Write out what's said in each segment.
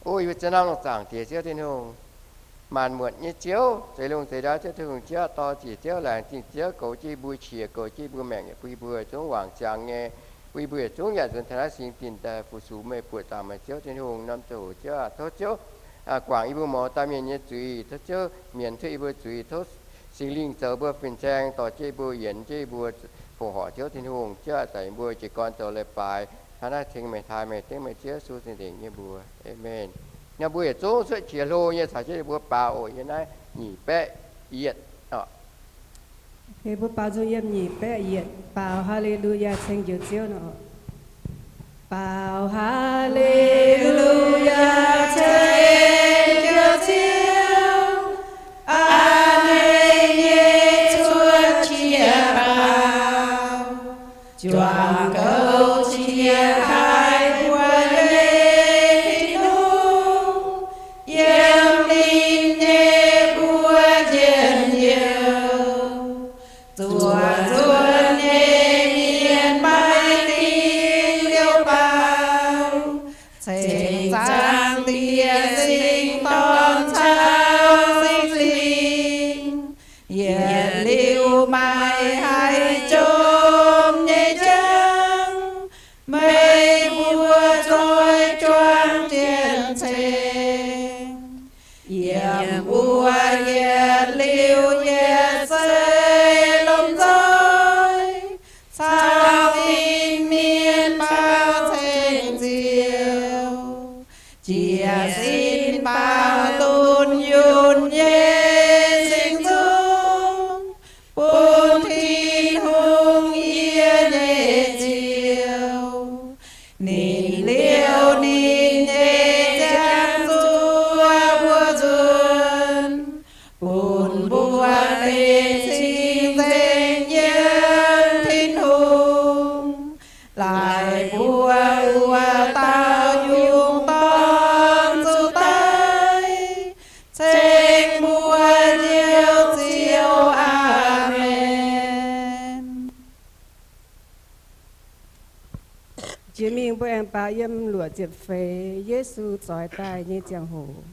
O yie mbuo ziex norm lungh zaangc Diex Ziouv Tin-Hungh, maanc muotc nyei Ziouv, zeix lungh zeix ndau Ziouv Tin-Hungh, jiex dauh ziec Ziouv, laengz zingh Ziouv, goux jienv yie mbuo, qiex goux jienv yie mbuo, maengc yaac bun yie mbuo zungv wangc ziangx nyei, bun yie mbuo yietc zungv yaac nzuonx taux naaiv singx dinc daaih fu-sux meih, buoqc zaangc meih Ziouv Tin-Hungh, norm ziangh hoc Ziouv aac. Tov Ziouv guangc yie mbuo mouz dauh mienh nyei zuiz, tov Ziouv mienx cuotv yie mbuo zuiz, tov Singx Lingh zoux mbuo fin-saeng, dorh jienv yie mbuo, yienx jienv yie mbuo, fongc horc Ziouv Tin-Hungh. Ziouv aac, zanc yie mbuo jiez gorn zoux leiz-baaix, hnangv naaiv tengx meih, taaih meih, dengv meih, Ziouv Yesu cing-nzengc nyei mbuox. Aamen. Nor mbuo yietc zungv cuotv qiex hlo nyei caux jienv ninh mbuo baaux oc. Yiem naaiv nyic baeqv yietc oc. Mbuo baaux nzung yiem nyic baeqv yietc, baaux Haa^le^lu^yaa ceng Njoux Ziouv nor. Baaux Haa^le^lu^yaa ceng Njoux Ziouv, a'hneiv nyei cuotv qiex baaux, juangc goux qiex haic mbuo nyei Tin-Hungh, yiem ninh nyei mbuo njien-youh. Zuoqc nzuonx nyei mienh maaih dingc liouh baaux, cingx zaangc Diex Singx Dorn caux Singx Lingh. Yietc liuz maaih haiz jomc nyei jangv, meih mbuo zoih juangc jienv ceng. Yiem mbuo yietc liuz yietc zeiv lomh nzoih, caux fin-mienh baaux ceng Ziouv, jiez sin baaux dunh yunh nyei singx nzung, bun Tin-Hungh yie nyei Ziouv. Ninh liouh ninh nyei ziangh zuoqv mbuo nzuonx, bun mbuo mbenc cing-nzengc yiem Tin-Hungh, laaix mbuo wuov dauh yungz dorn zuqc daiv, ceng mbuo Njoux Ziouv. Aamen. Jiex mingh mbuo aengx baaux yiem luoqc ziepc feix, Yesu zoix daaih nyei ziangh hoc.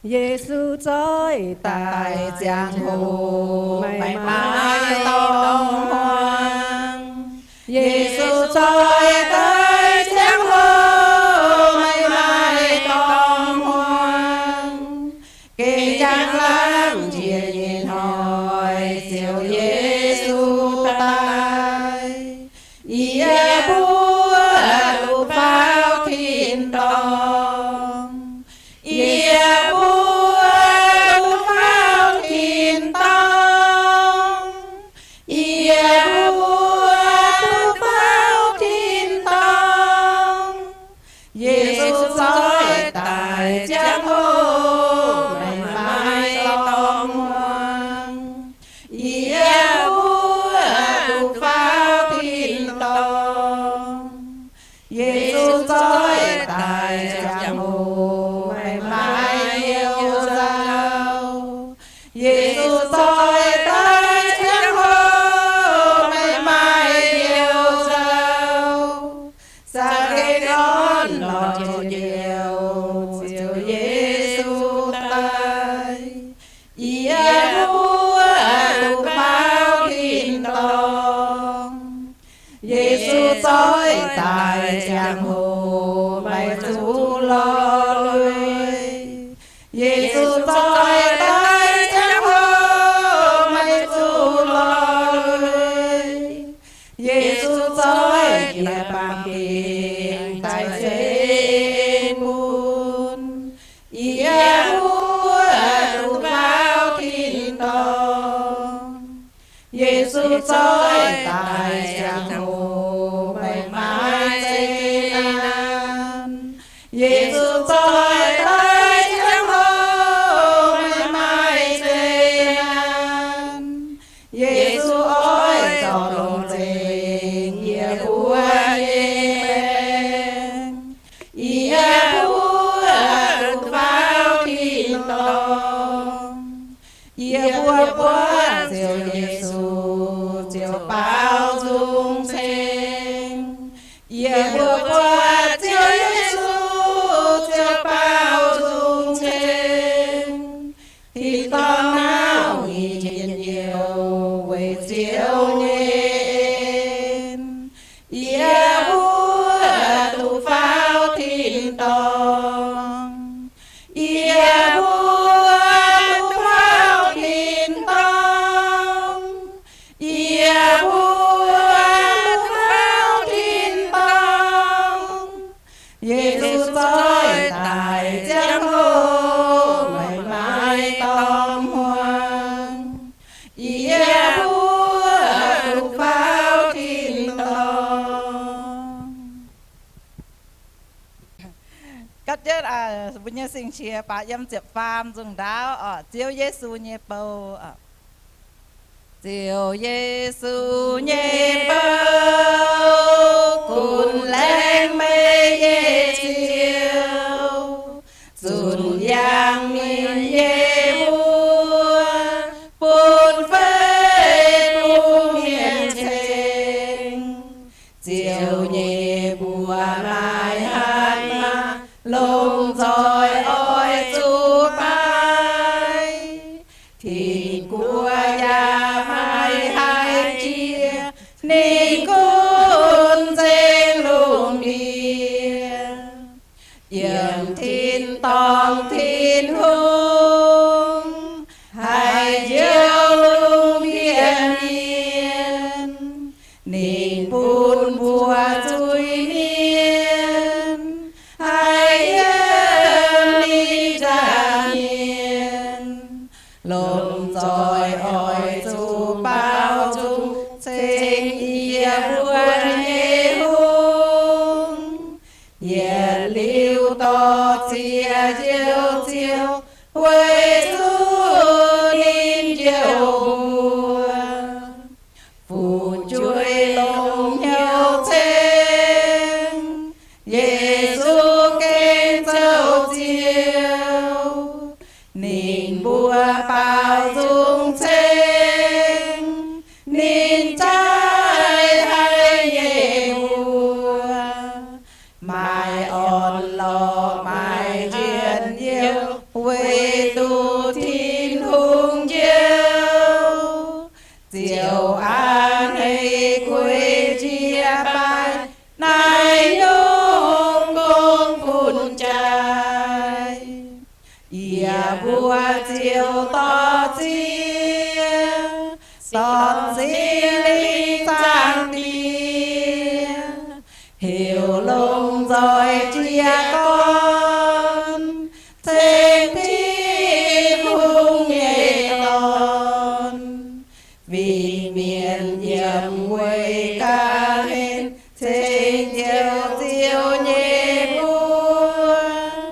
Yesu zoix daaih ziangh hoc, meih maaih dorngx muangx. Yesu zoix daaih ziangh hoc, meih maaih dorngx muangx. Gengh njang laangh njiec nyei hnoi, Ziouv Yesu daaih. Yie mbuo duqv faaux tin-dorngh. Yie mbuo duqv faaux tin-dorngh. Yie mbuo duqv faaux tin-dorngh. Yesu zoix daaih ziangh hoc, meih maaih dorngx muangx. Yie mbuo duqv faaux tin-dorngh. Yesu zoix daaih ziangh hoc, meih maaih you nzauh. Yesu zoix daaih ziangh hoc, meih maaih you nzauh. Za'gengh orn lorqc njien-youh, Ziouv Yesu daaih. Yie mbuo duqv faaux tin-dorngh. Yesu zoix daaih ziangh hoc, meih zuqc lorz lui. Yesu zoix daaih ziangh hoc, meih zuqc lorz lui. Yesu zoix jiex baamh gen daaih ceng bun yie mbuo duqv faaux tin-dorngh. Yesu zoix daaih ziangh hoc, meih maaih zeqc naanc. Yesu zoix daaih ziangh hoc, meih maaih zeqc naanc. Yesu oix zorc longx nzengc yie mbuo nyei baengc. Yie mbuo duqv faaux tin-dorngh. Yie mbuo buatc Ziouv Yesu, Ziouv baaux nzung ceng. Yie mbuo buatc Ziouv Yesu, zoih daic ziangh hoc, maiv maaih dorngx hmuangx, yie mbuo duqv faaux tin-dorngh. Gapv jienv mbuo nyei sing-qiex baac yiem ziepc faam nzungh ndaauv oc, Ziouv Yesu nyei bou. Ziouv Yesu nyei bou, gunv laengz meih nyei Ziouv, zunc yangh ninh nyei mbuox, bun fei bung mienh ceng. Ziouv nyei mbuox maaih hatc maaz, lomh nzoih oix zuqc baaix. Tin-Guoqv yaac maiv haih jiex, ninh gunv nzengc lungh ndiev. Yiem tin-dorngh Tin-Hungh haih njoux lungh ndiev mienh, ninh bun mbuo zuiz-mienh haih yiem ninh jaax mienh. Lomh nzoih oix zuqc baaux nzung ceng yie mbuo nyei Hungh. Yietc liuz dorh ziex njoux Ziouv, weic zuqc ninh njoux mbuo. Fu'jueiv longc hnyouv ceng, Yesu gengh zoux Ziouv. Ninh mbuo baaux nzung ceng, ninh jaiv haiz nyei mbuox. Maaih orn-lorqc maaih njien-youh, weic zuqc Tin-Hungh njoux. Ziouv a'hneiv guei jiex baaih, naaiv nyungc gong bun jaaix. Yie mbuo ziouc dorh ziex, dorh Singx Lingh Zaangc Diex, heuc lomh nzoih jiez gorn ceng Tin-Hungh nyei Dorn. Fin-mienh yiem weic ga'hlen ceng Njoux Ziouv nyei mbuox,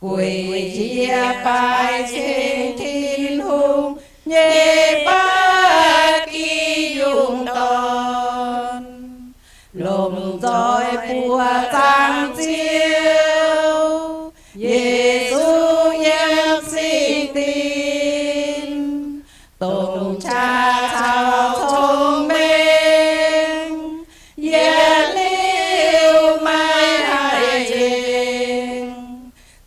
gueic jiex baaix ceng Tin-Hungh nyei ba'gi yungh dorn. Lomh nzoih buoqc zaangc Ziouv, Yesu yiem singx dinc, dongh qaqv caux cong-mengh, yietc liuz maiv haih nzengc.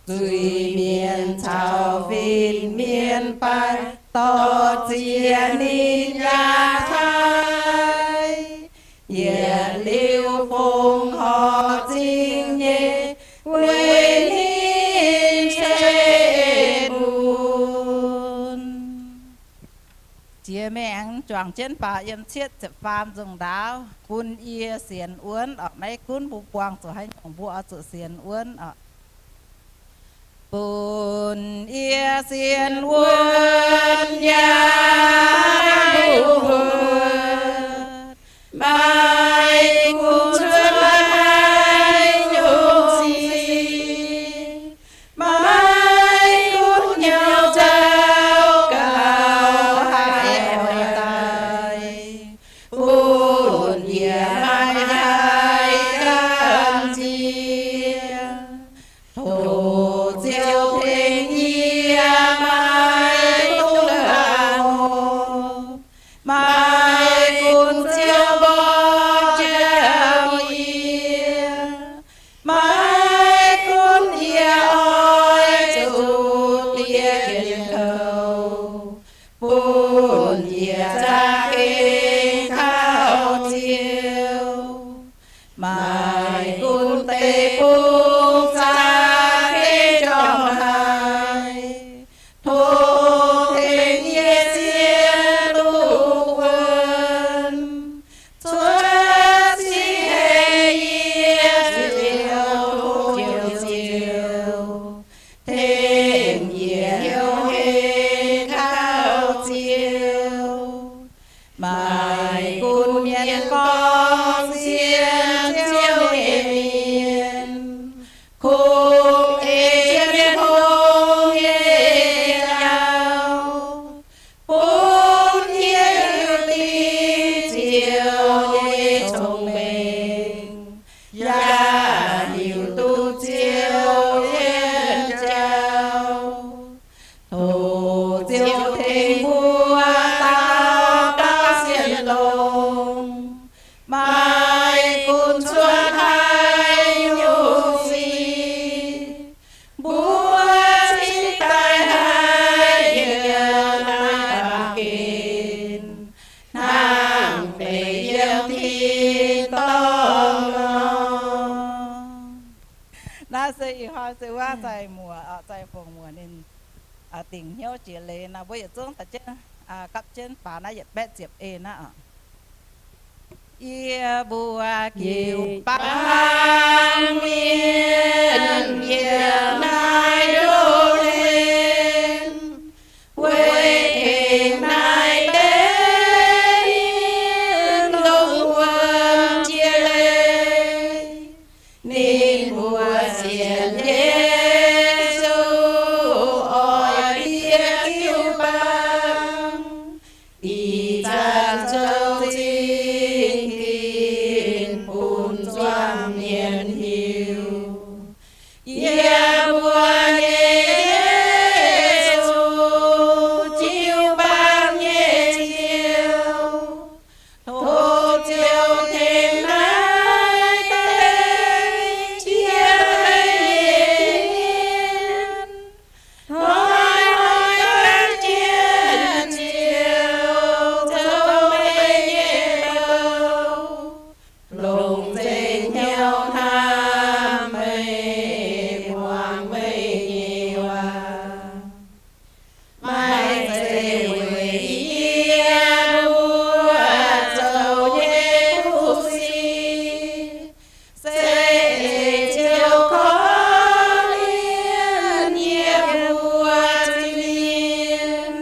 Zuiz-mienh caux fin-mienh baaix, dorh ziex ninh yaac taaih, yietc liuz fongc horc zingh nyei, weic ninh ceix bun. Jiex mingh aengx juangc jienv baac yiem cietv ziepc faam nzungh ndaauv, bun yie sienx wuonv orqc. Maiv gunv mbuo buangh zuqc haaix nyungc, mbuo oix zuqc sienx wuonv orqc. Bun yie sienx wuonv yaac maiv bungx wuonv, maiv gunv cuotv haaix nyungc sic, maiv gunv hnyouv jauv gauh haih oix daic, bun yie maiv haih gamh nziex. Tov Ziouv tengx yie maiv dungx hngongx, maiv gunv Ziouv mborqv jauv yie, maiv gunv yie oix zuqc diex njien-youh, bun yie za'gengh kauv Ziouv. Maiv gunv deic-bung za'gengh Hnoi se wuov zaih muoc, zaih fongc muoc ninh dingc hnyouv jiex leiz nor, mbuo yietc zungv daaih jienv gapv jienv baaux naaiv yietc baeqv ziepc en naaiv oc. Yie mbuo jiu-baang mienh yiem naaiv ndoqv hlen, weic tengx naaiv deix mienh dongh wuom jiex leiz. Ninh mbuo sienx Yesu oix bieqc jiu-baang, ih zanc zoux zingh ginv bun zuangx mienh hiuv. Yie mbuo nyei Yesu, jiu-baang nyei Ziouv, tov Ziouv tengx naaiv deix jiex leiz nyei mienh, hnoi-hnoi gaanv jienv Ziouv zoux meih nyei bou, longc nzengc hnyouv hnamv meih, muangx meih nyei waac. Maaih zeiz weic yie mbuo zoux nyei kuv sic, se Ziouv korv-lienh yie mbuo zuiz-mienh,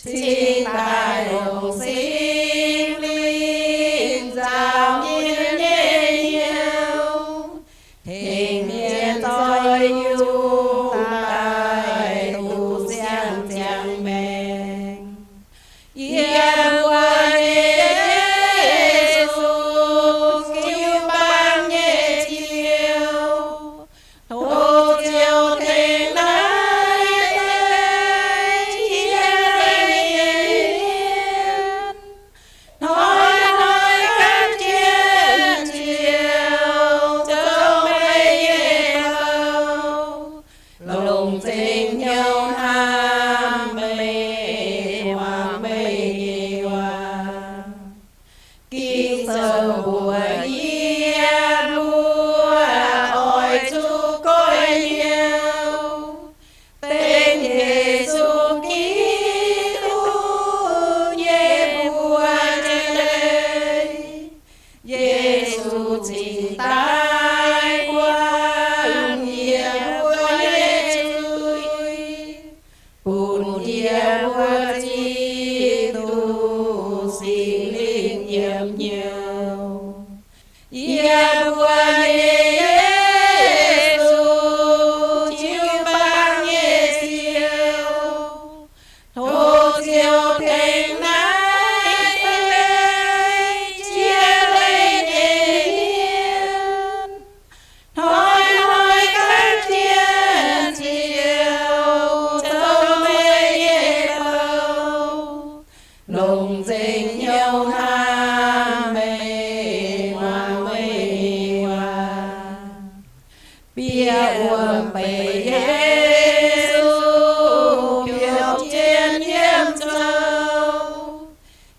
cingx daaih longc Singx Lingh nzaaux mienh nyei hnyouv, tengx mienh zoih yungh daaih duqv siang-ziangx maengc. Yie mbuo nyei Yesu, jiu-baang nyei Ziouv, tov Ziouv tengx naaiv deix jiex leiz nyei mienh, hnoi-hnoi gaanv jienv Ziouv zoux meih nyei bou, longc nzengc hnyouv hnamv meih, muangx meih nyei waac. Ging-Sou mbuox yie mbuo oix zuqc goiv hnyouv dengv Yesu Giduc nyei mbuox jiex leiz. Yesu cingx daaih guangc yie mbuo nyei zuiz, bun yie mbuo zipv duqv Singx Lingh yiem hnyouv. Yie mbuo nyei Yesu, jiu-baang nyei Ziouv, tov Ziouv tengx naaiv deix jiex leiz nyei mienh, hnoi-hnoi gaanv jienv Ziouv zoux meih nyei bou, longc nzengc hnyouv hnamv meih, muangx meih nyei waac. Bieqc wuom-beic Yesu biaux jienv yiem zoux,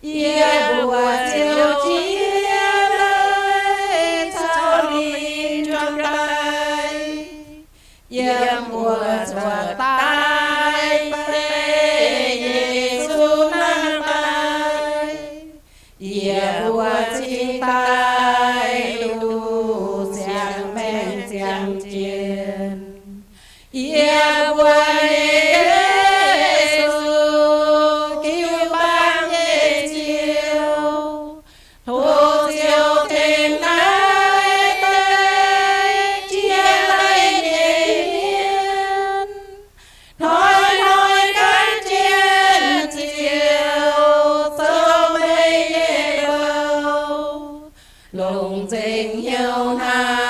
yie mbuo ziouc jiex leiz caux ninh juangc daaih. Yiem mbuo zuoqc daaih beiv Yesu nangh daaih, yie mbuo cingx daaih duqv siang-maengc ziangh-jien. Yie mbuo nyei Yesu, jiu-baang nyei Ziouv, tov Ziouv tengx naaiv deix jiex leiz nyei mienh, hnoi-hnoi gaanv jienv Ziouv zoux meih nyei bou, longc nzengc hnyouv hnamv